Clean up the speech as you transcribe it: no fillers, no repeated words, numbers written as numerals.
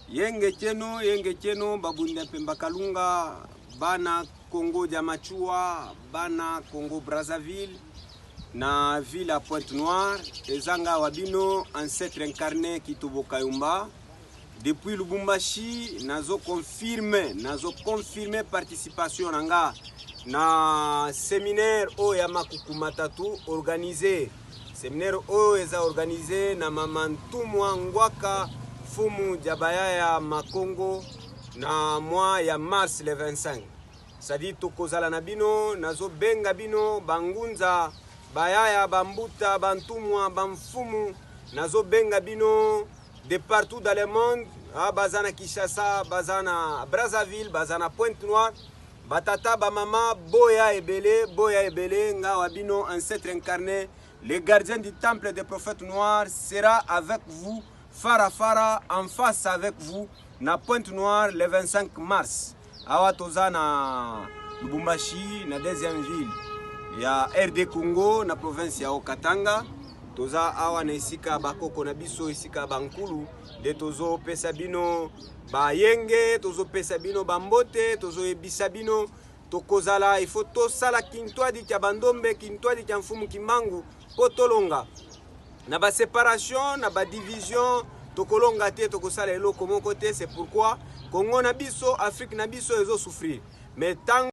Yenge cheno, yenge cheno, babunda pemba kalunga, bana Congo dia Machua, bana Congo Brazzaville, na ville ya Pointe Noire, ezanga wa bino ancêtre incarné Kitobo Kayumba. Depuis Lubumbashi, nazo confirme, nazo confirme participation na nga na séminaire oyo ya Makuku Matatu organisé. Séminaire oyo eza organisé na mama Ntumwa Ngwaka Fumu Diabayaya Makongo na mois ya mars le 25. C'est-à-dire tokozala na bino, nazobenga bino bangunza, bayaya, bambuta, bantumwa, bamfumu, nazobenga bino de partout dans le monde, ah, baza na Kinshasa, baza na Brazzaville, baza na Pointe Noire, batata, bamama, boya ebele, boya ebele, nga wa bino ancêtre incarné, le gardien du temple des prophètes noirs sera avec vous, fara fara, en face avec vous, na Pointe Noire le 25 mars. Awa toza na Lubumbashi, na deuxième ville ya RD Congo, na province ya Haut-Katanga. Toza awa na esika bakoko na biso, esika bankulu, nde tozopesa bino bayenge, tozopesa bino bambote, tozoyebisa bino tokozala, il faut tosala kintwadi kya bandombe, kintwadi kya mfumu Kimbangu mpo tolonga na ba séparation, na ba division. Tokolonga te, tokosala eloko moko te. C'est pourquoi Congo na biso, Afrique na biso ezosouffrir. Mais tango